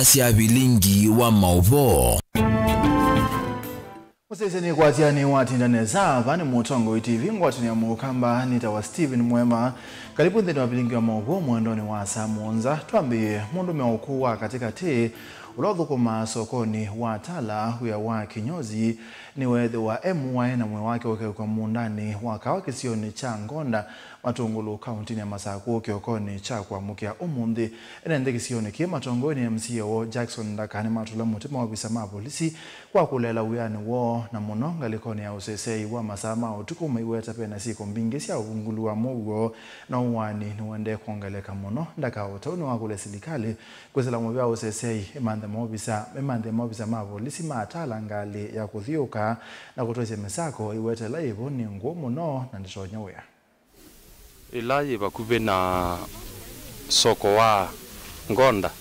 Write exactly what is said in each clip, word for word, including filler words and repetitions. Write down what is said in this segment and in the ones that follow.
sya vilingi wa maũvoo. Mũsyaĩĩsya nĩkwatya nĩwatinda nesa. Vaa nĩ Mũtongoi T V, ngwatanĩo ya Mũkamba, nĩtawa Stephen Mwema. Karibu nthĩnĩ wa vilingi wa maũvoo mwendonĩ wa saa mũonza. Twambĩĩe, mũndũme wa ũkũũ wa katĩkatĩ, ũla ũthũkũmaa sokonĩ wa Tala, wĩa wa kĩnyozi, nĩweethĩwa e mũae na mwĩĩ wake ũkekw'a mũũndanĩ wa kawa kĩsionĩ kya Ngonda, Matũngũlũ, kaũntĩnĩ ya Masakũ, kĩokonĩ kya kũamũkĩa ũmũnthĩ. Ene nthĩ kĩsionĩ kĩĩ, matongoew'e nĩ M C A woo Jackson Ndaka nĩmatũla mũtĩ maovisa ma volisi kwa kũleela wĩanĩ woo, na mũno ngalĩkonĩ ya ũseseei wa masaa ma ũtukũ, maiweta vena syĩko mbingĩ sya ũvungũlu wa mũuo, na ũaani nĩũendee kwongeleka mũno. Ndaka o ta ũu nĩwakũlya silikalĩ kwĩsĩla mũvea wa ũseseei ĩmanthe maovisa, ĩmanthe maovisa ma volisi ma Tala ngalĩ ya kũthiũũka na kũtwaisya mĩsako ĩweta ĩla yĩ vo nĩ ngũũ mũno na ndĩtonya wĩa. Ĩla yĩ vakuvĩ na soko wa Ngonda.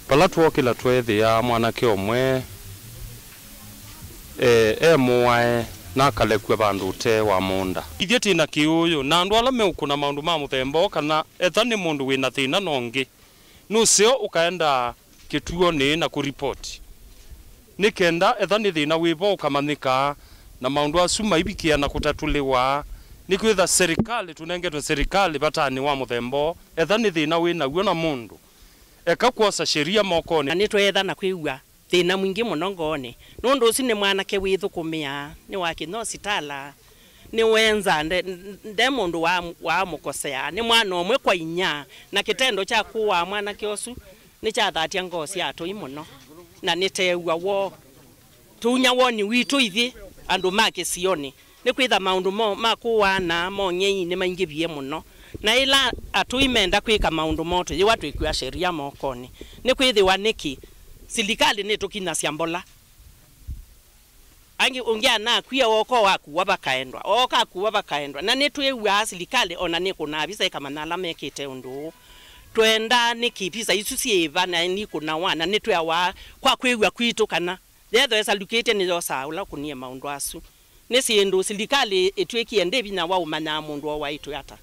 Vala twookĩla tweethĩa mwanake ũmwe, e, e mũae na akalekw'a vandũ ũtee wa mũũnda. Ithyĩ twĩ na kĩũũyũ na andũ ala meũkũna maũndũ ma mũthemba ũũ, kana etha nĩ mũndũ wĩ na thĩna na ũngĩ, nũseo ũkaenda kĩtuonĩ na kũripoti, nĩ kenda etha nĩ thĩna wĩvo ũkamanyĩka, na maũndũ asu maivikĩa na kũtatũlĩwa, nĩkwĩtha serikali, tũnengetwe serikali vatanĩ wa mũthemba ũũ. Etha nĩ thĩna wĩ naw'o na mũndũ, eka kwosa sheria mokonĩ. Na nĩtweetha na kwĩw'a thĩna mwingĩ mũno ngoonĩ, nũndũ ũsu nĩ mwanake wĩthũkũmĩaa, nĩ wa kĩnyozi Tala, nĩwenzaa, nde, nde mũndũ wa, waamũkoseaa, nĩ mwana ũmwe kwa inya, na kĩtendo kya kũaa mwanake ũsu nĩkyathatya ngoo sya atũi mũno, na nĩteew'a woo. Tũunya woni witũ ithyĩ andũ ma kĩsionĩ, nĩkwĩtha maũndũ mo, ma kũaana mong'ei nĩmaingĩvie mũno, na ĩla atũi menda kwĩka maũndũ moo tũyĩwa twĩkw'a sheria mokonĩ, nĩkwĩthĩwa nĩkĩ silikalĩ nĩtũkinyasya mbola? Angĩ ũngĩ anakw'a, ooka wakuwa vakaendwa, ooka akuwa vakaendwa. Na nĩtwĩw'aa silikalĩ ona nĩkũnaa visa ĩkamanya ala mekĩte ũndũ ũũ. Twendaa nĩkĩ visa isu syĩva na nikũnawa, na nĩtwĩawa kwa kwĩw'a kwitũ kana yethwa ĩsalukĩtye nĩyosaa ũla ũkũnie maũndũ asu. Nĩ syĩndũ silikalĩ ĩtw'ĩkie ndĩ vinya wa ũmanyaa mũndũ owaĩtwe ata.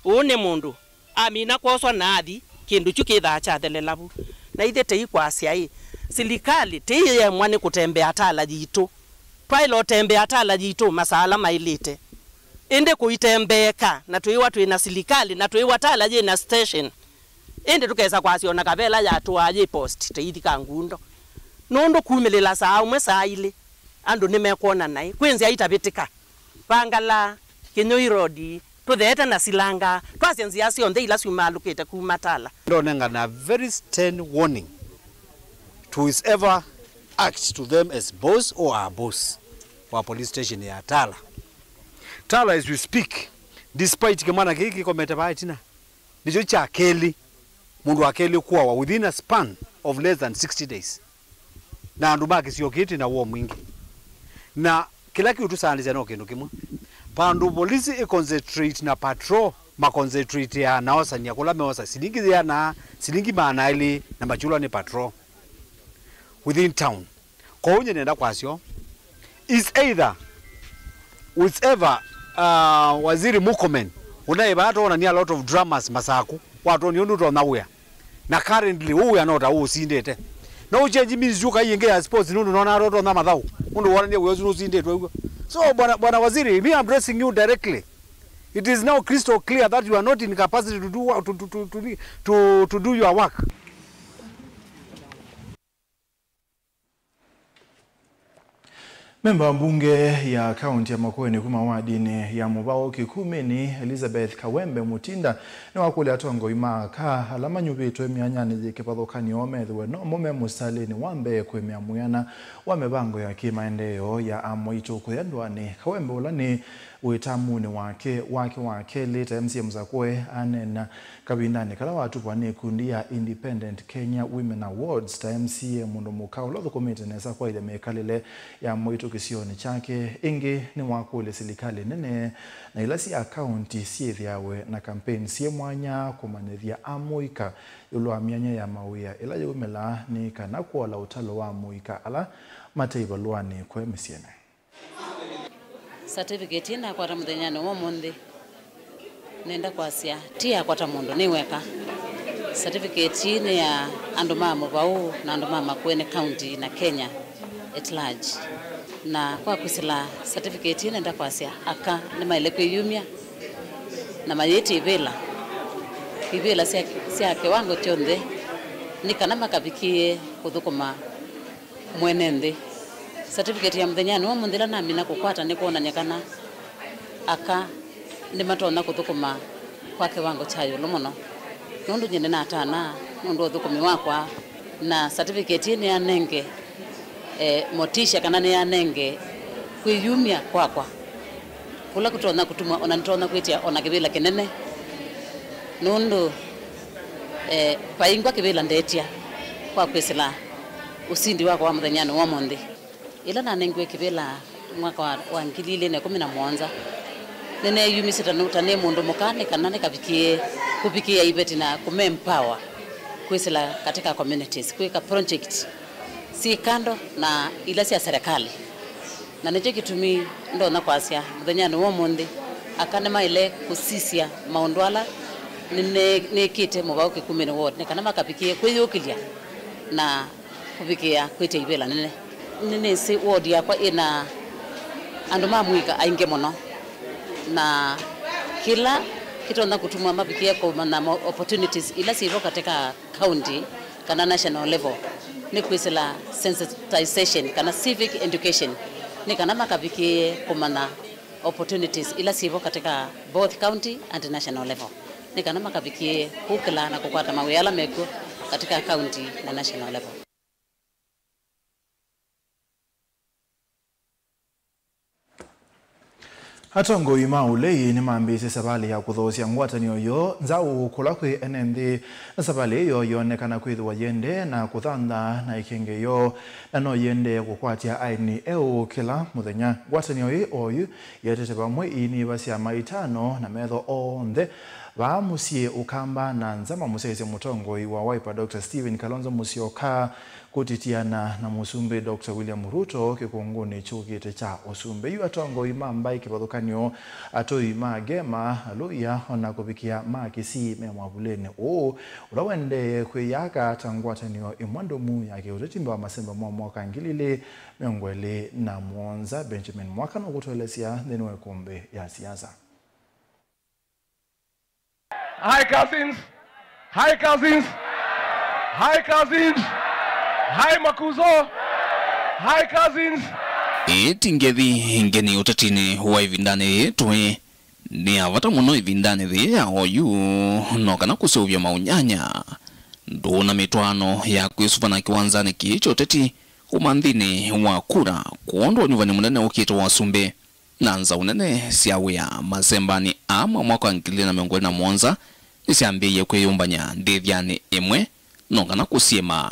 Ũũ nĩ mũndũ amina kwoswa na athi, kĩndũ kyu kĩthaa kyathelela vu. Na ithyĩ tei kwasya-ĩ, silikalĩ tei yemwa nĩ kũtembea Tala yitũ. Twaĩle ũtembea Tala yitũ masaa ala maĩlĩte. Ĩndĩ kũitembeeka na twĩĩwa twĩ na silikalĩ na twĩĩwa Tala yĩ na station, ĩndĩ tũkesa kwasya ona kavela yatũaa yĩ post tei thika ngundo. Nũndũ kumĩlĩla saa ũmwe saa ilĩ, andũ nĩmekwona naĩ. Kwĩ nzĩa itavĩtĩka. Vangala, Kĩnyũi Road, tũtheete na silanga, twasya nzĩa syonthe ila syumaalũkĩte kuma Tala. Ndonengana a very stern warning to whoever acts to them as boss or our boss wa police station ya Tala. Tala, as we speak, despite kĩmwana kĩĩ kĩkomete vaa ĩtina, nĩkyo kya kelĩ, mũndũ wa kelĩ kũawa within a span of less than sixty days. Na andũ ma kĩsio kĩĩ twĩ na woo mwingĩ. Na kĩla kĩũtũsaanĩsya no kĩndũ kĩmwe. Vandũ volisi ĩ concentrate na patrol, ma concentrate ya na osania kũla meosa silingi yĩana, silingi maana elĩ, na makyũlwa nĩ patrol within town. Kwoou nyie nenda kwasya, is either whichever, uh, Waziri Murkomen, ũnaĩ vaa twonania a lot of dramas Masaku, watwonie ũndũ ũtonya wĩa. Na currently, ũũ wĩa no ta ũũsindĩte. No ũchange ministry ũkai ĩngĩ ya sports, nũndũ nona ũtonya mathaũ. Nũndũ wonanie wĩa ũsu nũsindĩtwe ũguo. So, bwana, bwana Waziri, me addressing you directly. It is now crystal clear that you are not in capacity to do, wo- to, to, to, to, to, to do your work. Memba wa mbunge ya kaunti ya Makueni kuma wadinĩ ya Mũvaũ Kĩkumĩnĩ, Elizabeth Kawembe Mutinda, nĩwakũlya atongoi ma aka ala manyuvĩtwe myanyanĩ yĩ kĩvathũkany'o methĩwe nomo me mũsitalĩnĩ wa mbee kũĩmĩa mwĩana wa mĩvango ya kĩmaendeeo ya amwaitũ kũya ndũanĩ. Kawembe, ũla nĩ wĩtamunĩ wake, wake wa kelĩ ta M C A mũsakũe, aneena kavindanĩ kala watupwa nĩ ĩkundi ya Independent Kenya Women Awards ta M C A mũndũ mũka ũla ũthũkũmĩte nesa kwaĩlya mĩkalĩle ya amwaitũ kĩsionĩ kyake. Ĩngĩ nĩwakũlya silikalĩ nene na ila sya kaunti syĩthĩawe na kampeini syĩ mwanya kũmanyĩthya amũika ĩũlũ wa myanya ya mawĩa ĩla yĩumĩla nĩ kana kũola ũtalo wa amũika ala mate ivalũanĩ kũya mĩsyĩnĩ. Certificate ĩĩ nakwata mũthenyanĩ wa ũmũnthĩ, nenda kwasya, ti yakwa ta mũndũ, nĩ weka. Certificate ĩĩ nĩ ya andũ ma Mũvaũ na andũ ma Makueni County na Kenya at large. Na kwa kwĩsĩla certificate ĩĩ, nenda kwasya aka nĩmaĩle kwĩyumya na mayĩtya ivĩla, ivĩla sya, sya kĩwango kyonthe, nĩ kana makavikĩe kũthũkũma mwene nthĩ. Certificate ya mũthenyanĩ wa ũmũnthĩ ĩla namina kũkwata nĩ kwonany'a kana aka nĩmatonya kũthũkũma kwa kĩwango kya ĩũlũ mũno, nũndũ nyie nĩnatanaa nũndũ wa ũthũkũmi wakwa, na certificate ĩĩ nĩyanenge, eh, motisha kana nĩyanenge kwĩyumya kwakwa kũla kũtonya kũtuma ona nĩtonya kwĩtya ona kĩvĩla kĩnene, nũndũ, eh, vaingwa kĩvĩla ndetya kwa kwĩsĩla ũsindi wakwa wa mũthenyanĩ wa ũmũnthĩ. Ĩla nanengiwe kĩvĩla mwaka wa, wa ngili ilĩ na ĩkũmi na mũonza, nĩneeyumisye ta nũ-, ta nĩ mũndũ mũka nĩ kana nĩkavikĩe kũvikĩĩa iveti na kũmempower kwĩsĩla katika communities, kwĩka project syĩ kando na ila sya serikali. Na nĩkyo kĩtumi ndonya kwasya mũthenyanĩ wa ũmũnthĩ, aka nĩmaĩle kũsisya maũndũ ala nĩne-, nĩkĩte Mũvaũ Kĩkumĩnĩ ward nĩ kana makavikĩe kwĩyũkĩlya na kũvikĩĩa kwĩtya ivĩla nene. Nĩnĩsĩ ward yakwa ĩna andũ ma mũika aingĩ mũno, na kĩla kĩtonya kũtuma mavikĩe kũmanya mo-, opportunities ila syĩvo katika county kana national level nĩ kwĩsĩla sensitization kana civic education, nĩ kana makavikĩe kũmanya opportunities ila syĩvo katika both county and national level, nĩ kana makavikĩe kũkĩla na kũkwata mawĩa ala mekw'o katika county na national level. Atongoi ma ũlei nĩmambĩĩsye savalĩ ya kũthoosya ngwatanĩo yoo nzaũ kũla kwĩ ene nthĩ. Savalĩ ĩyo yoonekana kwĩthĩwa yĩendee na kũthantha na ĩkenge yoo, na no yĩendee kũkwatya aeni eũ kĩla mũthenya. Ngwatanĩo ĩĩ oyu yetete vamwe iiniva syama itano na metho onthe vaa mũsyĩ Ũkamba na nza mamũsyaĩĩsye mũtongoi wa Wiper Doctor Stephen Kalonzo Musyoka kũtitiana na Mũsumbĩ Doctor William Ruto kĩkũngũnĩ kyũkĩte kya ũsumbĩ. Yu atongoi ma mbaĩ kĩvathũkany'o, atũi ma Gema, Luhya, o na kũvikĩa ma Kisii me mwavulĩnĩ ũũ, ũla ũendee kwĩyaka ta ngwatanĩo ĩmwe ndũmu ya kĩũteti mbee wa masemba ma mwaka ngili ilĩ mĩongo ĩlĩ na mũonza. Benjamin Mwaka nũkũtũelesya nthĩnĩ wa ĩkũmbĩ ya siasa. Hi, cousins. Hi, cousins. Hi, cousins. Hi, Makuzo. Hi, cousins. Ĩĩ ti ngethi ngeni ũtetinĩ wa ĩvindanĩ yĩĩ tũĩ. Nĩ ya vata mũno ĩvindanĩ yĩĩ ya oyu, no kana kũseũvya maũnyanya. Ndũũ na mĩtwaano ya kwĩsũvana kĩwanzanĩ kĩĩ kya ũteti kuma nthĩnĩ wa kura kwondũ wa ũnyuvani mũnene ũkĩte wa ũsumbĩ. Na nzaũ nene sya wĩa masembanĩ aa ma mwaka wa ngili ilĩ na mĩongo ĩlĩ na mũonza nĩsyambĩĩie kwĩyũmbany'a ndĩthyanĩ ĩmwe, no kana kũsyĩma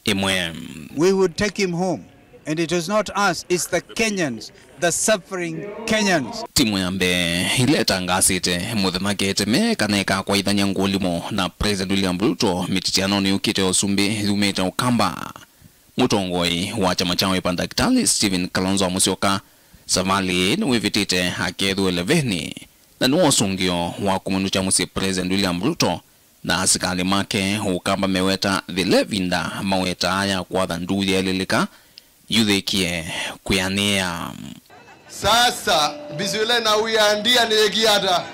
ĩmwe. We would take him home, and it is not us, it's the Kenyans, the suffering Kenyans. Timu ya mbee ĩla ĩtangaasĩte mũthenya keteme kana ĩkakwaĩthany'a ngũlimo na President William Ruto mĩtitianonĩ yũkĩte ya ũsumbĩ yumĩte Ũkamba. Mũtongoi wa kyama kya Wiper Ndakitali Stephen Kalonzo Musyoka savalĩ ĩĩ nĩwĩvĩtĩte akethĩwe levenĩ, na nĩwe ũsũngĩo wa kũmũnũkya mũsyĩ President William Ruto na asikalĩ make Ũkamba meweta yĩla ĩvinda mawetaa ya kwatha nduu yeelĩlĩka yuthĩkie kwĩanĩĩa. Sasa, mbisyo ĩla ĩnawĩa ndia nĩyĩkie ata?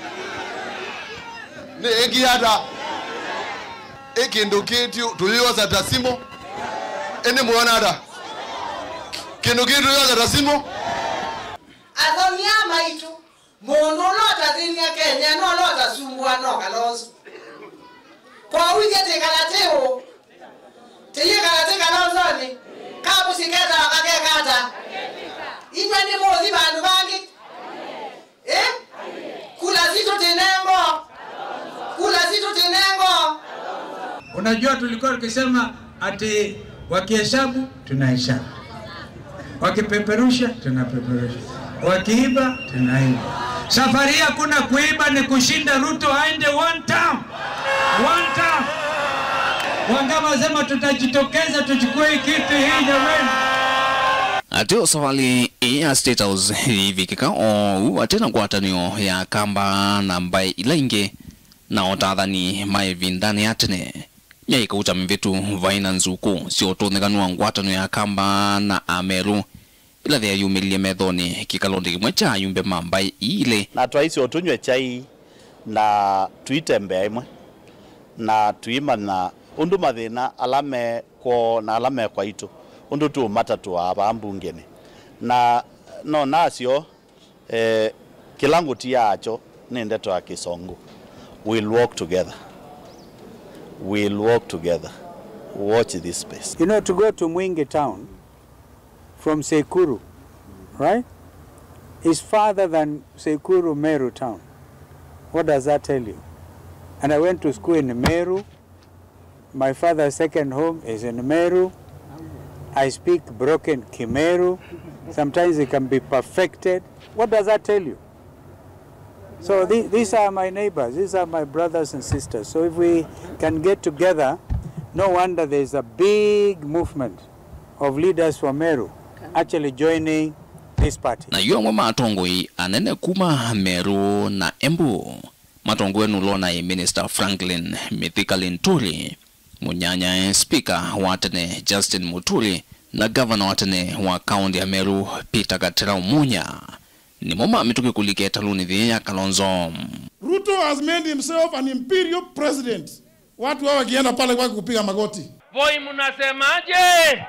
Nĩyĩkie ata? Ĩ kĩndũ kĩĩ tũyĩosa ta simũ? Ĩndĩ mwona ata? Kĩndũ kĩĩ tũyĩosa ta simũ? Athomia maitũ, mũndũ ũla ũtathĩny'a Kenya, no ũla ũtasumbũa, no Kalonzo. Kwoou ithyĩ twĩkala twĩ ũ? Tĩyĩkala twĩ Kalonzonĩ, kamũsyĩ ketawa kakeka ata? Inyw'ĩ nĩmũũthi vandũ vangĩ? Ĩ? Kula sitũ twĩnengoo. Kula sitũ twĩnengoo. Unajua, tulikuwa tukisema ati wakihesabu, tunahesabu. Wakipeperusha, tunapeperusha. Wakiiba, tunaiba. Safari hii hakuna kuiba, ni kushinda Ruto aende one term. One term. Wangama sema tutajitokeza tuchukue hii kiti hii, jamani. Atĩ o savalĩ ĩĩ ya State House yĩivikĩka oou atĩ na ngwatanĩo ya Kamba na mbaĩ ila ingĩ, na o ta athani ma ĩvindanĩ ya tene. Myaĩ kauta mĩvĩtu, vaĩ na nzukũ sya ũtũnĩkanu wa ngwatanĩo ya Akamba na Ameru, ĩla yeyumĩlilye methonĩ kĩkalonĩ kĩmwe kya ayumbe ma mbaĩ ii ilĩ. Na twaisye ũtũnyw'e kyai na tũitembea ĩmwe, na tũimanya ũndũ mathĩna ala me kwoo na ala me kwaitũ, ũndũ tũũmatatũaa vaa mbungenĩ. Na no nasyo, eh, kĩla ngũtiaa kyo nĩ ndeto ya Kĩsũngũ. We'll walk together. We'll walk together. Watch this space. You know, to go to Mwingi town from Sekuru, right, is farther than Sekuru Meru town. What does that tell you? And I went to school in Meru. My father's second home is in Meru. I speak broken Kimeru. Sometimes it can be perfected. What does that tell you? So the, these are my neighbors. These are my brothers and sisters. So if we can get together, no wonder there's a big movement of leaders from Meru actually joining this party. Na yu amwe ma atongoi anene kuma Meru na Embu, matongoe nũlonai Minister Franklin Mithika Linturi, mũnyanyae Speaker wa tene Justin Muturi, na Governor wa tene wa kaunti ya Meru Peter Gatera Umunya, nĩmo mamĩtũkĩ kũlika ĩtalũnĩ yĩĩ ya Kalonzo. Ruto has made himself an imperial president. Watu hawa wakienda pale kwake kupiga magoti. Voi, mnasemaje?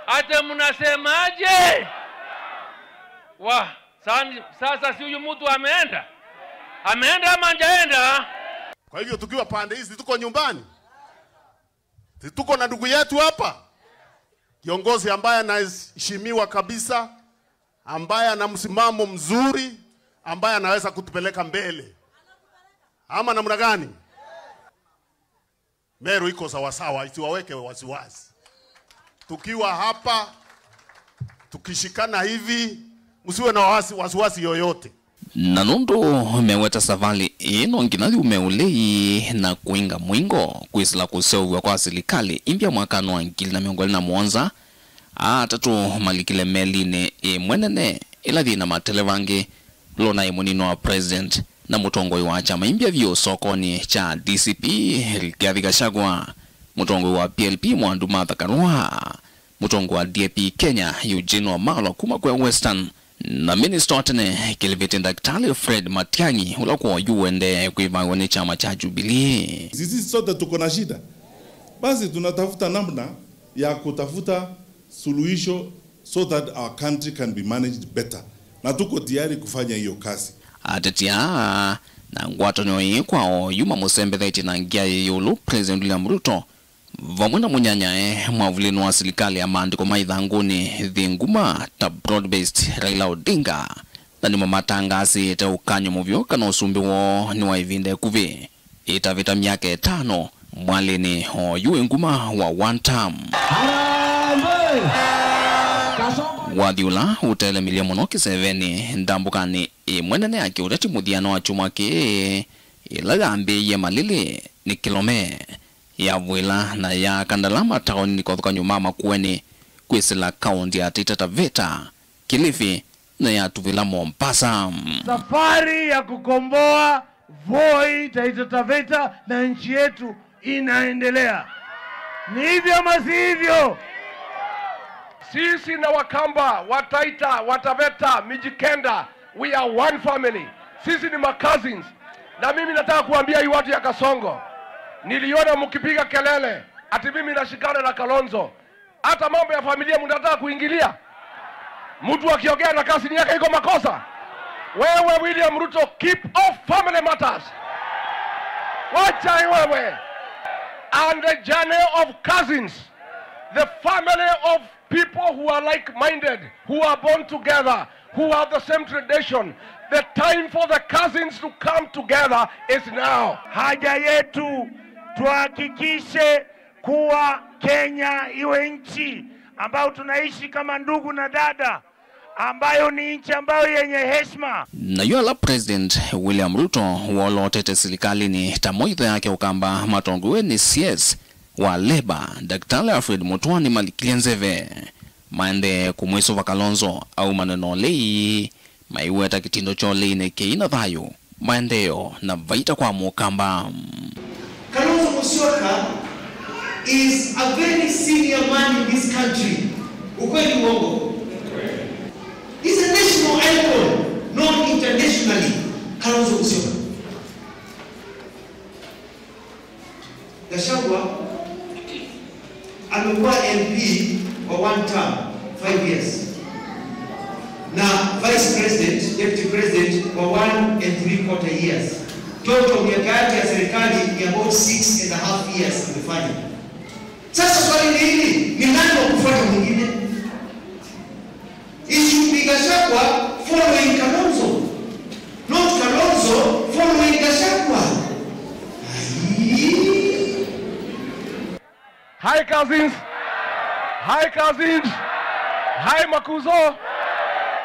Ate mnasemaje? Wa, sani-, sasa si huyu mtu ameenda? Ameenda ama hajaenda? Kwa hivyo tukiwa pande hizi, tuko nyumbani. Si tuko na ndugu yetu hapa? Kiongozi ambaye anaheshimiwa kabisa, ambaye ana msimamo mzuri, ambaye anaweza kutupeleka mbele. Ama namna gani? Meru iko sawasawa, isiwaweke wasiwasi. Tukiwa hapa, tukishikana hivi, msiwe na wasi-, wasiwasi yoyote. Na nũndũ meweta savalĩ ĩĩ no nginya yume ũlei na kũinga mũingo kwĩsĩla kũseũvw'a kwa silikalĩ imbya mwakanĩ wa ngili na mĩongo ĩlĩ na mũonza, aa atatũ malikile melinĩ ĩmwe nene ĩla yĩ na mateleva angĩ, ũla ũnaĩ mũnini wa president na mũtongoi wa kyama imbya vyũ sokonĩ kya D C P, Rigathi Gachagua, mũtongoi wa P L P Mwandu Martha Karua, mũtongoi wa D A P Kenya Eugene Wamalwa kuma kwĩ Western, na minista wa tene kĩlivĩtĩ Ndakĩtalĩ Fred Matiang'i, ũla kwa oyu ũendee kwĩvaĩwa nĩ kyama kya Jubilee. Sisi sote tuko na shida. Basi tunatafuta namna ya kutafuta suluhisho so that our country can be managed better. Na tuko tayari kufanya hiyo kazi. Ateti aa na ngwatanĩo ĩĩ kwa oyu mamũsembethetye na ngia yĩ ĩũlũ President William Ruto, vamwe na mũnyanyae mwavulĩnĩ wa silikalĩ ya maandĩko ma ithangũnĩ nthĩ nguma ta broad-based Raila Odinga, na nĩmamatangaasĩte ũkany'o mũvyũ kana ũsumbĩ woo nĩ wa ĩvinda ĩkuvĩ, ĩtavĩta myaka ĩtano mwalĩnĩ oyu wĩ nguma wa one term. Wathi ũla ũtelemilye mũno kĩsevenĩ ndambũkanĩ ĩmwe nene ya kĩũteti mũthianĩ wa kyumwa kĩĩ, ĩla yambĩĩie malĩlĩ nĩ kĩlome yavwĩla na yaaka ndalama taoninĩ kĩvathũkany'o ma Makueni kwĩsĩla kaũntĩ ya Taita Taveta, Kilifi, na yatuvĩla Mombasa. Safari ya kukomboa Voi, Taita Taveta na nchi yetu inaendelea. Ni hivyo ama si hivyo? Sisi na Wakamba, Wataita, Wataveta, Mijikenda, we are one family. Sisi ni ma cousins. Na mimi nataka kuambia hii watu ya Kasongo, niliona mkipiga kelele ati mimi nashikana na Kalonzo. Hata mambo ya familia mnataka kuingilia? Mtu akiongea na cousin yake iko makosa? Wewe William Ruto, keep off family matters. Wacha wewe. And the journey of cousins, the family of people who are like-minded, who are born together, who have the same tradition. The time for the cousins to come together is now. Haja yetu tuhakikishe kuwa Kenya iwe nchi ambayo tunaishi kama ndugu na dada, ambayo ni nchi ambayo yenye heshima. Nayo ala President William Ruto wolotete silikalini ta moitho yake ũkamba matongowe nĩ C S wa Labour, Daktari Alfred Mutua nĩmalikilye nzeve maendee kũmwĩsũva Kalonzo aumane na ũlei, maiweta kĩtindo kya ũleinĩ kĩi na thayũ, maendeeo na vaita kwa Mũkamba. Kalonzo Musyoka is a very senior man in this country. Ukweli, uongo? He's a national icon, known internationally. Kalonzo Musyoka. Gachagua amekuwa M P wa one term, five years, na vice president, deputy president wa one and three quarter years. Total miaka yake ya serikali ni about six and a half years amefanya. Sasa swali ni hili, ni nani wa kufuata mwingine? It should be Gachagua following Kalonzo, not Kalonzo following Gachagua. Aye. Hi cousins. Hi cousins. Hi makuzo.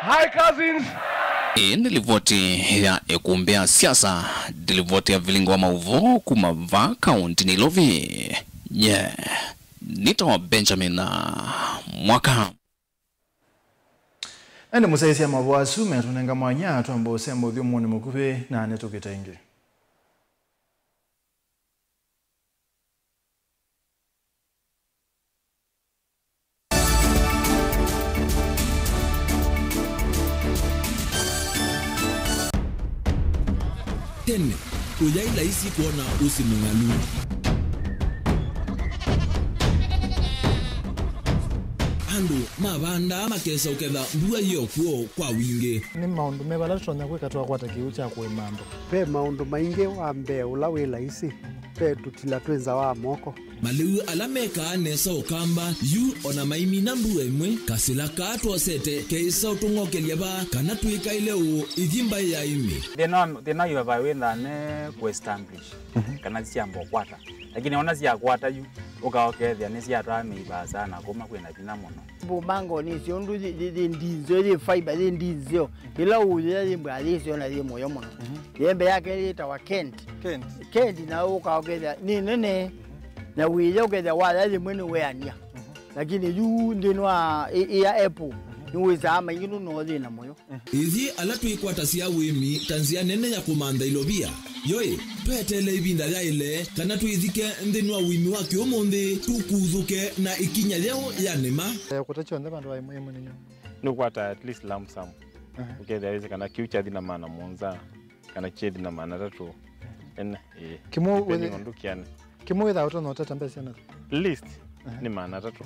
Hi cousins. Ĩĩ nĩ livoti ya ĩkumbĩ ya siasa, nĩ livoti ya vilingi wa maũvoo kuma vaa kaũnti Nairobi. Nye nĩtawa Benjamin Mwaka. Ĩndĩ mũsyaĩĩsya maũvoo asu metũnenga mwanya twambe ũsemba ũthyũmũnĩ mũkuvĩ na nĩtũkĩte ĩngĩ. Tene, ũyaĩ laisi kwona ũsĩ mũng'alu. Andũ mavandaa makesa ũketha mbua yĩ o kw'o kwa wingĩ. Nĩ maũndũ meva ala tũtonya kwĩka twakwata kĩw'ũ kya kũĩma andũ? Ve maũndũ maingĩ. Wa mbee ũla wĩ laisi, ve tũtila twĩ nza wa moko. Malĩu ala mekaa nesa Ũkamba yu o na maimina mbua ĩmwe, kasĩla kaa twosete keĩsa ũtũng'okelya vaa kana twĩkaĩle ũũ ithi mbaĩ ya ĩmĩ. Thĩna wa, thĩna wa ivavai wĩthaa ne kũ establish, mhm, kana syamba ũkwata. Lakini ona syakwata yu, ũkaokethya nĩsyatwaa mĩivaa sana kuma kwĩna vinya mũno. Mbumangoni icio ũndũ yĩ, yĩ, yĩ ndinzeo, yĩ fiber, yĩ ndinzeo. Ĩla ũyĩa yĩ mbwa yĩseo na yĩ mũyo mũno. Mhm. Yembe yake yĩtawa Kent. Kent. Kent na ũkaokethya nĩ nene. Na wĩya ũkethya waya yĩmwe nĩ weania. Mhm. Lakini yu nthĩnĩ wa ĩ, ĩ ya Apple, mhm, nĩwĩsaa maingĩ nũno thĩna mũyo. Ithyĩ ala twĩkwatasya ũĩmi ta nzĩa nene ya kũmantha ilovia, yoĩ, tweteele ĩvinda yaĩle kana twĩthike nthĩnĩ wa ũĩmi wa kĩũmũnthĩ, tũkuthũke na ĩkinya yeũ ya nĩma. Eh, kũta kyonthe vandũ va ĩmwe ĩmwe nĩnyo. Nĩũkwata at least lump sum. Aha. Ũkethĩa wĩsĩ kana kĩu kyathi na maana mũonza, kana kyethi na maana atatũ. Ene, ĩĩ. Kĩmwe depending wĩthĩ-, on ndũkĩane. Kĩmwe wĩthaa ũtonya ũtata mbesa na? Least, aha, nĩ maana atatũ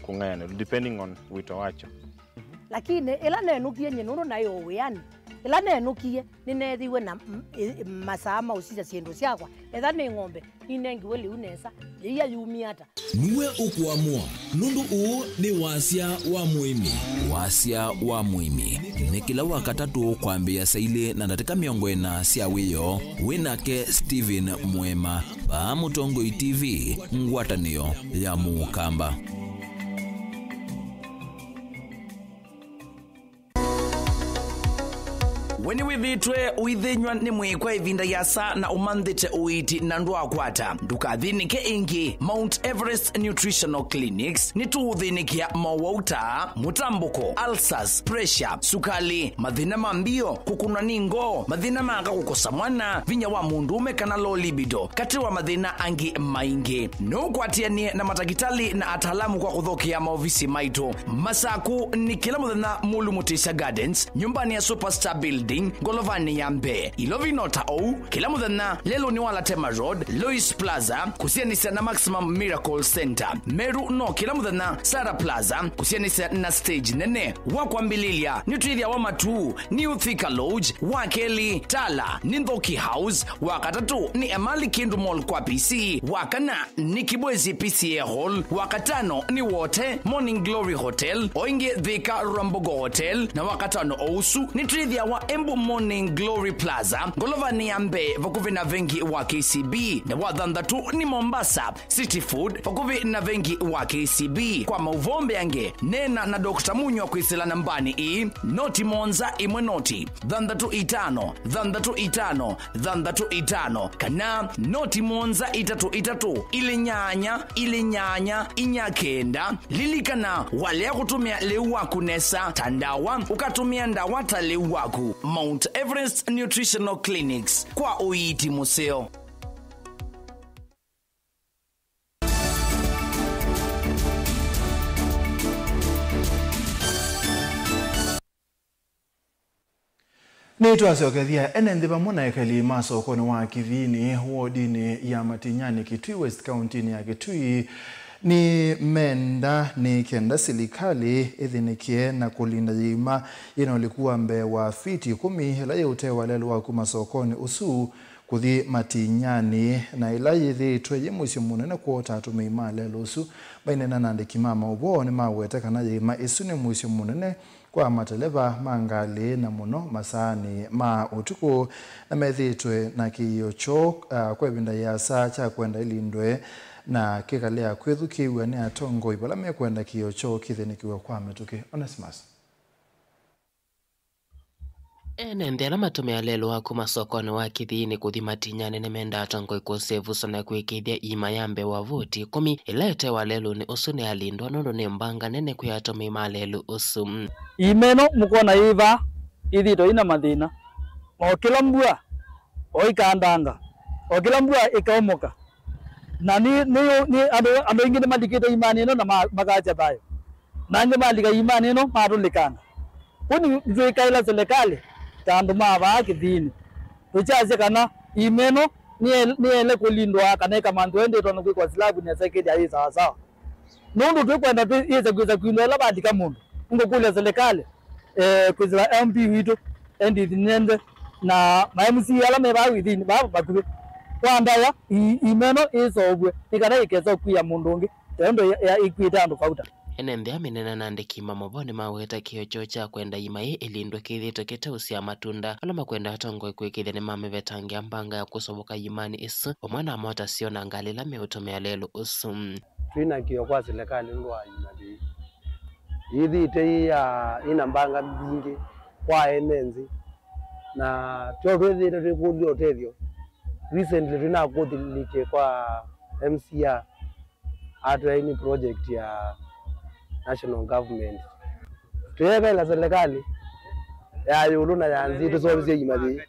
kũng'ayanĩlwa, depending on wĩto wakyo. Lakini ĩla nenũkie nyie nũndũ naĩ o wĩanĩ, ĩla nenũkie nĩneethĩiwe na m-, ĩ-, masaa ma ũsisya syĩndũ syakwa. Etha nĩ ng'ombe, ninengiwe lĩu nesa, yĩia yumie ata? Nue ũkũamũa, nũndũ ũũ nĩ wasya wa mũĩmi. Wasya wa mũĩmi nĩ kĩla Wakatatũ kwambĩĩa saa ilĩ na ndatĩka mĩongo ĩna sya wĩoo, wĩ nake Stephen Mwema, vaa Mũtongoi T V, ngwatanĩo ya Mũkamba. We nĩwĩthĩĩtwe ũithĩnyw'a nĩ mwĩĩ kwa ĩvinda yasa na ũmanthĩte ũiiti na ndwakwata? Ndũkathĩnĩke ĩngĩ. Mount Everest Nutritional Clinics nĩtũũthĩnĩkĩa mowau ta mũtambũko, ulcers, pressure, sukali, mathĩna ma mbio, kũkũnwa nĩ ngoo, mathĩna ma aka kũkosa mwana, vinya wa mũndũũme kana low libido, katĩ wa mathĩna angĩ maingĩ. No ũkwatĩanĩe na matakĩtalĩ na ataalamu kwa kũthokea maovisi maitũ. Masaku nĩ kĩla mũthenya Mulu Mutisya Gardens, nyũmbanĩ ya Superstar Building, ngolovanĩ ya mbee. Ilovi no ta ũu, kĩla mũthenya lelũnĩ wa Latema Road, Lois Plaza, kũsianĩsya na Maximum Miracle Center. Meru no kĩla mũthenya Sarah Plaza, kũsianĩsya na stage nene. Wa kwambĩlĩlya, nĩtwĩthĩawa Matuu, New Thika Lodge, wa kelĩ, Tala, nĩ Nthoki House, wa katatũ, nĩ Emali Kindu Mall kwa P C, wa kana, nĩ Kibwezi P C A Hall, wa katano nĩ Wote Morning Glory Hotel, o ĩngĩ Thika Rambogo Hotel, na wa katano o ũsu nĩtwĩthĩawa Embu Morning Glory Plaza, ngolovanĩ ya mbee vakuvĩ na vengi wa K C B, na wa thanthatũ nĩ Mombasa City Food vakuvĩ na vengi wa K C B. Kwa maũvoo mbeange, neena na Doctor Munywa kwĩsĩla nambanĩ ĩĩ, noti mũonza ĩmwe noti, thanthatũ itano, thanthatũ itano, thanthatũ itano, kana noti mũonza itatũ itatũ, ilĩ nyanya, ilĩ nyanya, inya kenda. Lilikana, walea kũtũmĩa lĩu waku nesa ta ndawa, ũkatũmĩa ndawa ta lĩu waku. Mount Everest Nutritional Clinics, kwa ũiiti mũseo. Nĩtwasyokethya ene nthĩ vamwe na ekali ma sokonĩ wa Kĩthini, wodinĩ ya Matinyani, Kitui West, kauntinĩ ya Kitui, nĩmenda nĩ kenda silikalĩ ĩthĩnĩkĩe na kũlinda yĩima yĩna ũliku wa mbee wa fiti ĩkũmi ĩla yĩ ũtee wa lelũ wa kuma sokonĩ ũsu kũthi Matinyani, na ĩla yĩthĩĩtwe yĩ mũisyo mũnene kwota atũmĩi ma lelũ ũsu. Maineena na andĩki ma maũvoo, nĩmawete kana yĩima ĩsu nĩ mũisyo mũnene kwa mateleva ma ngalĩ, na mũno masaanĩ ma ũtukũ, na methĩĩtwe na kĩĩo kyoo, ah, kwa ĩvinda yĩasa kya kwenda ĩlindwe na kĩkalea kwĩthukĩĩw'a nĩ atongoi vala mekwenda kĩĩo kyoo kĩthĩnĩkĩwe kwa mĩtũkĩ. Onesimus. Ene nthĩ ala matũmĩaa lelũ wa kuma sokonĩ wa Kĩthiinĩ kũthi Matinyani nĩmendaa atongoi kũsĩvũ ũsu na kwĩkĩĩthya iima ya mbee wa voti ĩkũmi ĩla ĩtee wa lelũnĩ ũsu nĩyalindwa, nũndũ nĩ mbanga nene kwĩ atũmĩi ma lelũ ũsu. Iima ĩno mũkwona yĩ vaa ĩthĩĩtwe yĩna mathĩna. O kĩla mbua, o ĩkandanga, o kĩla mbua ĩkaũmũka. Na nĩ, nĩ, nĩ andũ, andũ aingĩ nĩmalikĩte iimanĩ ĩno na ma-, makasya thayũ. Na angĩ malika iimanĩ ĩno matũlĩkanga. Kwoou nĩtwĩkaĩla silikalĩ ta andũ ma vaa Kĩthiinĩ. Tũkyasya kana iima ĩno nĩye-, nĩyaĩle kũlindwa kana ĩkamanthĩwa ĩndĩ ĩtonya kwĩkwa silavu nesa ĩkĩthĩa yĩ sawasawa. Nũndũ twĩkwenda twĩ-, yĩse kwĩsa kwĩlwa ĩla valika mũndũ. Nĩngũkũlya silikalĩ, eh, kwĩsĩla M P witũ, Edith Nende, na ma M C A ala me vaa within, vaa vakuvĩ. Kwa ndaya, i-, iima ĩno ĩseũvw'e, nĩ kana ĩkesa ũkw'ĩa mũndũ ũngĩ, ta ũndũ ya, ya ĩkw'ĩte andũ kauta. Ene nthĩ aa maineena na andĩki ma maũvoo nĩmaweta kĩĩo kyoo kya kwenda iima yĩĩ ĩlindwe kĩthĩĩtwe kĩteũsyaa matunda, ala makwenda atongoi kwĩkĩĩthya nĩmamĩvetangĩa mbanga ya kũsovoka iimanĩ ĩsu, vamwe na mota syoo na ngalĩ ila meũtũmĩa lelũ ũsu. Twĩ na kĩĩo kwa silikalĩ nũndũ wa iima yĩĩ. Yĩthĩĩtwe yĩ ya, yĩna mbanga mbingĩ kwa ene nthĩ. Na tyo twĩthĩĩtwe twĩkũlya ũtethyo. Recently twĩnakũthilĩtye kwa M C A atwĩa nĩ project ya national government. Twĩyekaĩla silikalĩ ya ĩũlũ na ya nthĩ tũseũvĩsye iima yĩĩ.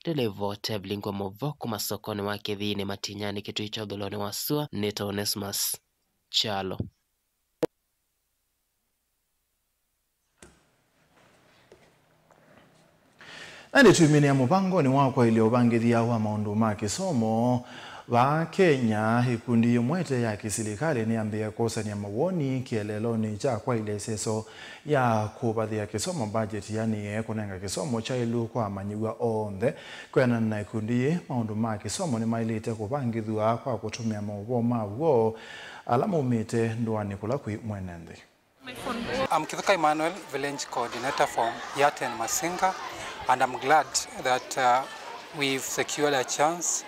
Nĩ livoti ya vilingwa mũvo kuma sokonĩ wa Kĩthiinĩ Matinyani Kitui kya ũthũĩlonĩ wa sua, nĩtawa Onesmus Kyalo. Na nĩtwĩminĩa mũvangonĩ wa kwaĩlya ũvangĩthya wa maũndũ ma kĩsomo vaa Kenya, ĩkundi yĩmwe ĩte ya kĩsilikalĩ nĩyambĩĩe kwosany'a mawoni kĩeleelonĩ kya kwaĩlya ĩseso ya kũvathĩa kĩsomo, budget, yani kũnenga kĩsomo kyaĩlu kwa amanyĩw'a onthe. Kwĩanana na ĩkundi yĩĩ, maũndũ ma kĩsomo nĩmaĩlĩte kũvangĩthw'a kwa kũtũmĩa maũvoo ma w'o ala maumĩte ndũanĩ kũla kwĩ mwene nthĩ. I'm Kithuka Emmanuel, Village Coordinator for Yaten Masinga, and I'm glad that, uh, we've secured a chance,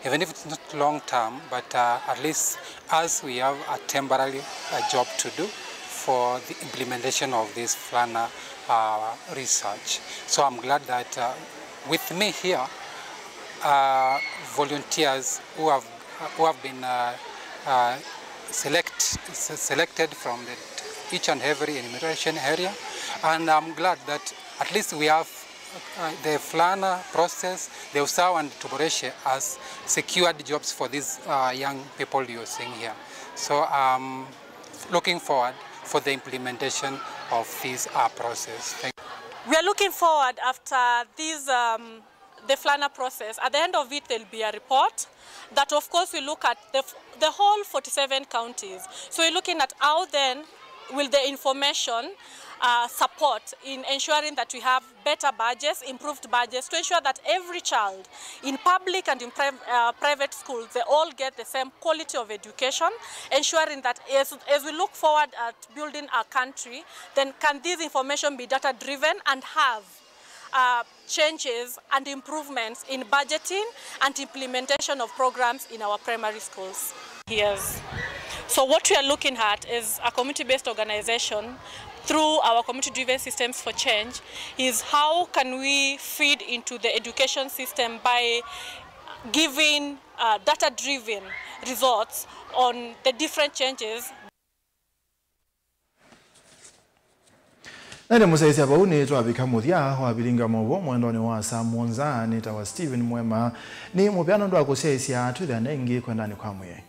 even if it's not long term, but, uh, at least as we have a temporary, uh, job to do for the implementation of this FLANA, uh, research. So I'm glad that, uh, with me here, uh, volunteers who have, who have been, uh, uh, select-, se-, selected from the, each and every enumeration area, and I'm glad that at least we have, uh, the FLANA process, the USAWA and Tuboreshe has secured jobs for these, uh, young people you're seeing here. So I'm looking forward for the implementation of this, uh, process. Thank you. We are looking forward after these, um, the FLANA process. At the end of it, there'll be a report that, of course, we look at the f-, the whole forty-seven counties. So we're looking at how then will the information, uh, support in ensuring that we have better budgets, improved budgets, to ensure that every child in public and in pri-, uh, private schools, they all get the same quality of education, ensuring that as, as we look forward at building our country, then can this information be data-driven and have uh, changes and improvements in budgeting and implementation of programs in our primary schools. Yes. So what we are looking at as a community-based organization through our community-driven systems for change is how can we feed into the education system by giving, uh, data-driven results on the different changes. Na nĩ mũsyaĩĩsya vau nĩtwavika mũthya wa vilingi wa maũvoo mwendonĩ wa saa mũonza. Nĩtawa Stephen Mwema. Nĩ mũvea nũndũ wa kũsyaĩĩsya, twĩthĩane ĩngĩ kwendanĩ kwa Mwĩai.